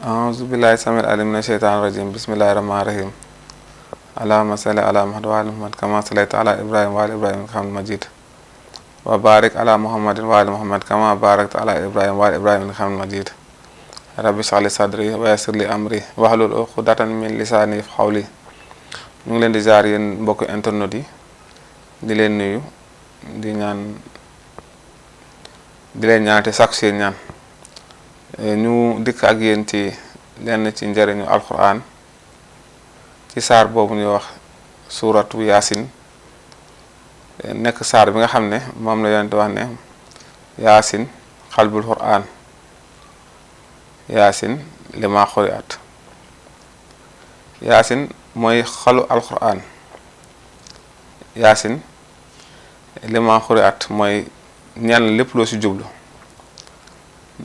أعوذ بالله السميع العليم من الشيطان الرجيم بسم الله الرحمن الرحيم اللهم صل على محمد وعلى محمد كما صليت على إبراهيم وعلى إبراهيم إنك حميد مجيد وبارك على محمد وعلى محمد كما باركت على إبراهيم وعلى إبراهيم إنك حميد مجيد رب اشرح لي صدري ويسر لي أمري واحلل عقدة من لساني يفقهوا قولي ñu ngi leen di jaar yéen mbokk internet yi di leen nuyu di leen ñaante sax seen ñaan ñu dikk ak yéen ci lenn ci njëriñu alquran ci saar boobu ñuy wax suuratu yaasin nekk saar bi nga xam ne moom la yonent wax ne yaasin xalbul quran yaasin lima xuriat yaasin mooy xalu alquran yaasin lima xuriat mooy ñaan lépp loo ci jublu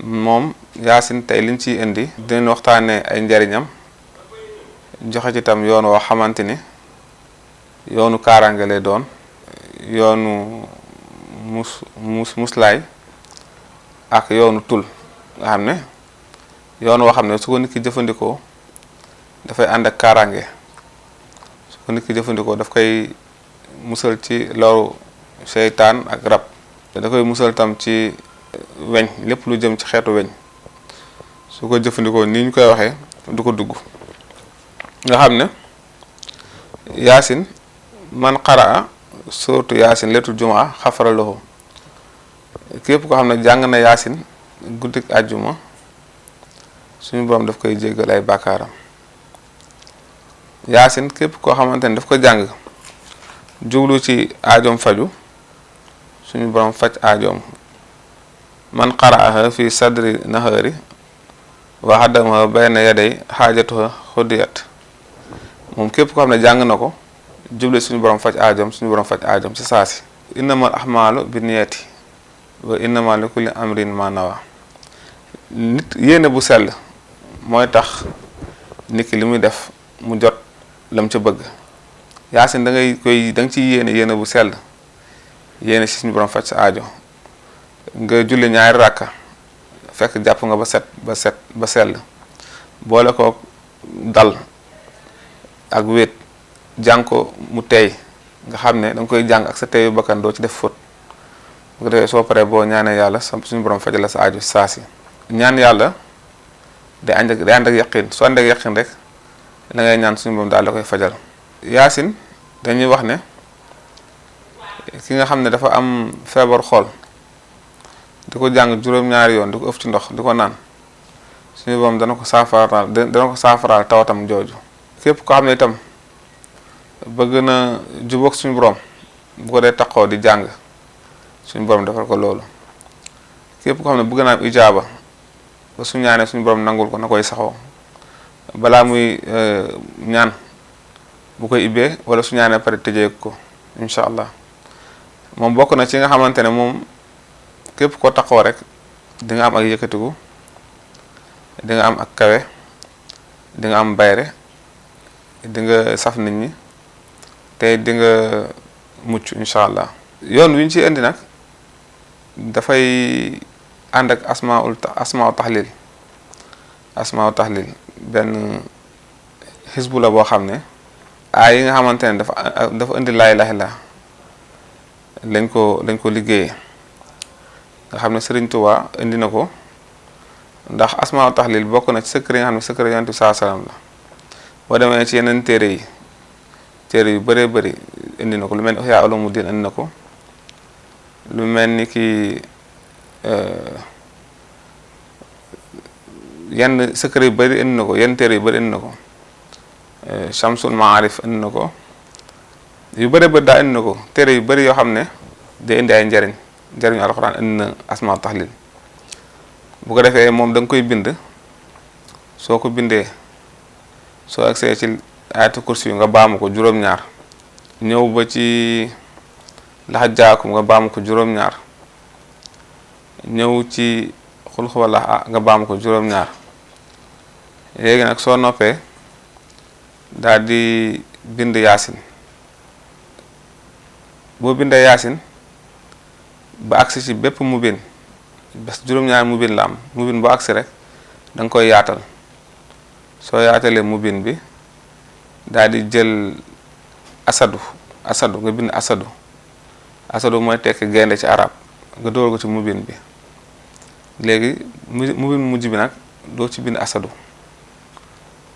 moom yaasin tey liñ ciy indi dinañ waxtaane ay njariñam joxe ci tam yoon woo xamante ni yoonu kaaraange lay doon yoonu muslaay ak yoonu tul nga xam ne yoon woo xam ne su ko nit ki jëfandikoo dafay ànd ak kaaraange su ko nit ki jëfandikoo daf koy musal ci loru seytaan ak rab da koy musal tam ci weñ lépp lu jëm ci xeetu weñ su ko jëfandikoo ni ñu koy waxee du ko dugg nga xam ne yaasin man qaraa suratu yaasin leetul jumaa xafara lahu képp koo xam ne jàng na yaasin guddik àjjuma suñu borom daf koy jéggal ay bàkkaaram yaasin képp koo xamante ne daf ko jàng jublu ci aajoom faju suñu borom faj aajoom man qara'aha fi sadri nahari wa haddamaha bayna yaday xaajatuha xudiyat moom képp koo xam ne jàng na ko juble suñu borom faj aajoom suñu borom faj aajoom ci saasi innamal ahmaalu binniyati wa innama li kulli amrin ma nawa nit yéene bu sell mooy tax nit ki li muy def mu jot lam ca bëgg yaasin da nga ciy yéene bu sell yéene ci suñu borom faj sa aajo nga julli ñaari ràkka fekk jàpp nga ba sell boole ko dal ak wéet jàng ko mu teey nga xam ne danga koy jàng ak sa teeyu bakkan doo ci def fóot bu ko defee soo paree boo ñaanee yàlla suñu borom fajal la sa aajo saasi ñaan yàlla day ànd ak yaqin soo ànd ak yaqin rek la ngay ñaan suñu borom daal da koy fajal yaasin dañuy wax ne ki nga xam ne dafa am feebar xool di ko jàng juróom-ñaari yoon di ko ëf ci ndox di ko naan suñu borom dana ko saafaraal tawatam jooju képp ko xam ne itam bëgg na jubóog suñu borom bu ko dee taqoo di jàng suñu borom defal ko loolu képp ko xam ne bëgg naa am ijaaba ba su ñaanee suñu borom nangul ko na koy saxoo balaa muy ñaan bu koy ibbee wala su ñaanee pare tëjee ko incha allah moom bokk na ci nga xamante ne moom képp ko taxoo rek di nga am ak yëkkatiku di nga am ak kawe di nga am bayre di nga saf nit ñi te di nga mucc incha allah yoon wi ñu ci indi nag dafay ànd ak asmaau tahlil benn xisbu la boo xam ne aay yi nga xamante ne dafa indi laa ilaaha illallaah lañ ko liggéeyee nga xam ne Sëriñ Tuubaa indi na ko ndax asmaa tahlil bokk na ci secret yi nga xam ne secret Yonent bi saa salaam la boo demee ci yeneen téere yu bëree bëri indi na ko lu mel ni Ihyaa Ulumuddin indi na ko lu mel ni ki yenn secret yu bëri indi na ko yenn téere yu bëri indi na ko Shamsul Maarif indi na ko yu bëree bëri daa indi na ko téere yu bëri yoo xam ne day indi ay njariñu alxuraan indi na asmaa tahlil bu ko defee moom da nga koy bind soo ko bindee soo agsee ci ayatul kursi yu nga baamu ko juróom-ñaar ñëw ba ci laxat jaakum nga baamu ko juróom-ñaar ñëw ci xul huwallaahu nga baamu ko juróom-ñaar léegi nag soo noppee daal di bind yaasin boo bindee yaasin ba agsi ci bépp mubin bés juróom-ñaari mubin la am mubin boo agsi rek da nga koy yaatal soo yaatalee mubin bi daal di jël asadu nga bind asadu mooy tekki gaynde ci arab nga dóor ko ci mubin bi léegi mubin mujj bi nag doo ci bind asadu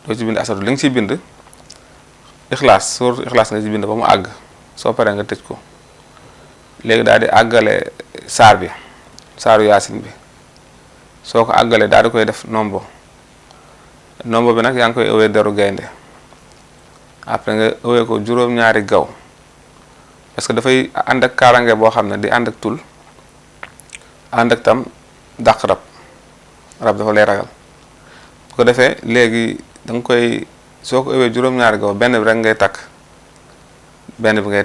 li nga ciy bind ixlaas sóor ixlaas nga ci bind ba mu àgg soo paree nga tëj ko léegi daal di àggale saaru yaasin bi soo ko àggalee daal di koy def nombo bi nag yaa ngi koy ëwee deru gaynde après nga ëwee ko juróom-ñaari gaw parce que dafay ànd ak kaarange boo xam ne di ànd ak tul ànd ak tam dàq rab dafa lay ragal bu ko defee léegi da nga koy soo ko ëwee juróom-ñaari gaw benn bi rek ngay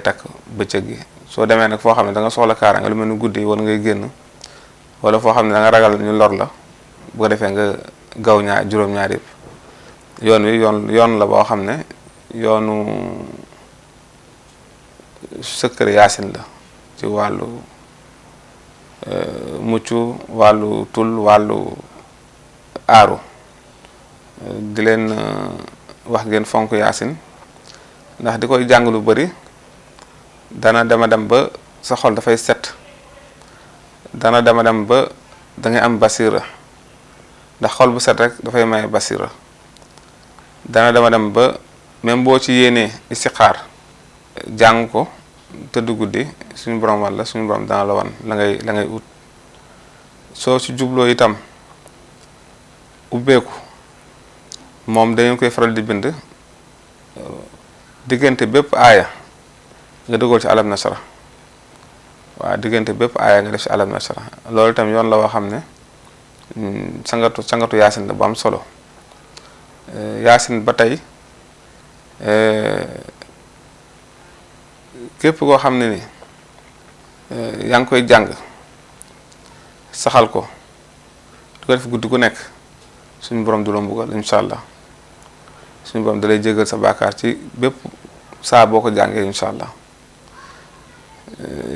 takk bëccëg gi soo demee nag foo xam ne da nga soxla kaarange lu mel ni guddi wala ngay génn wala foo xam ne da nga ragal ñu lor la bu ko defee nga gaw juróom-ñaari yëpp yoon wi yoon la boo xam ne yoonu sëkkër yaasin la ci wàllu mucc wàllu tul wàllu aaru di leen wax ngeen fonk yaasin ndax di koy jàng lu bari dana dema dem ba sa xol dafay set dana dema dem ba da ngay am basira ndax xol bu set rek dafay may basira dana dema dem ba même boo ci yéenee istixaar jàng ko tëdd guddi suñu borom walla suñu borom dana la wan la ngay ut soo ci jubloo itam ubbeeku moom dañu koy faral di bind diggante bépp aaya nga dëggool ci alam nasara diggante bépp aaya nga def ci alam nasara loolu itam yoon la woo xam ne sangatu yaasin la bu am solo yaasin ba tey képp koo xam ne ni yaa ngi koy jàng saxal ko du ko def guddi gu nekk suñu borom du la mbugal incha allah suñu borom da lay jégal sa baakaar ci bépp saa boo ko jàngee incha allah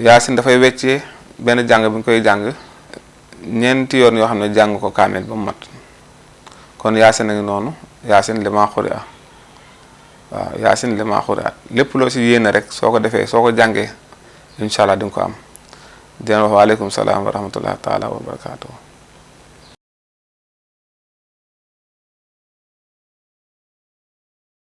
yaasin dafay weccee benn jàng bi nga koy jàng ñeenti yoon yoo xam ne jàng ko kaamel ba mu mat kon yaasin a ngi noonu yaasin li maa xuri yaasin li maa xuri lépp loo si yéene rek soo ko defee soo ko jàngee incha allah di nga ko am di leen wax waaleykum salaam wa rahmatullahi taala wa barakaatu.